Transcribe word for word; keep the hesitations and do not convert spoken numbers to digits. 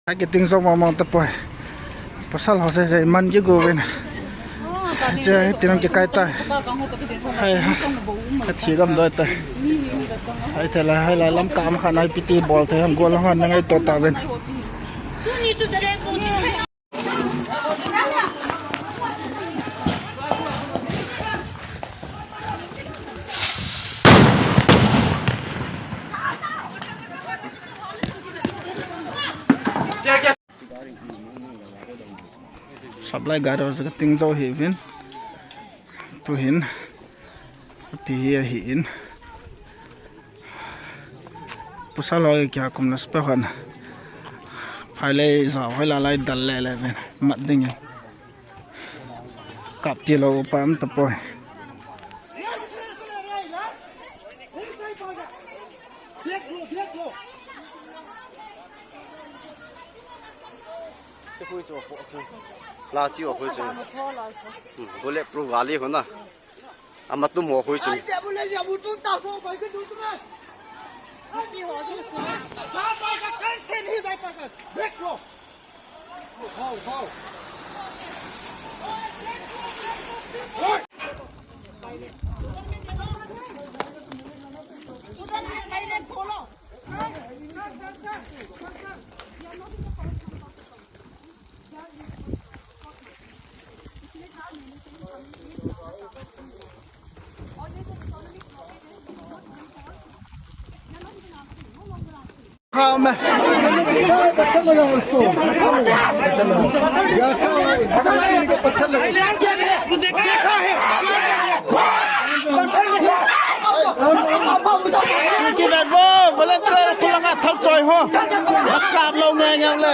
Hai ke ting zo mong mong ta poi. Pasal ho se se man ke go ven. Che, tinam ke kai ta. Hai ha. Ka thi dam doi ta. Hai the la, hai la lam ka am khan ai piti bol the ham go la han ngai to ta ven. Supply gari ho se ka ting zo hi vin. Tu hin. Ti hi ahi in. Pasal ho kya kum na spe hon. Phai le za hoi la lai dal le le ven. Mat ding in. Kap ti lo pa am ta poi. Te hui chu, la chi hui chu. Hmm, bullet proof gari ho na. Ama tum ho hui chu. Chuki vet vo, volunteer khulanga thal choi ho. Kap lo nge nge le.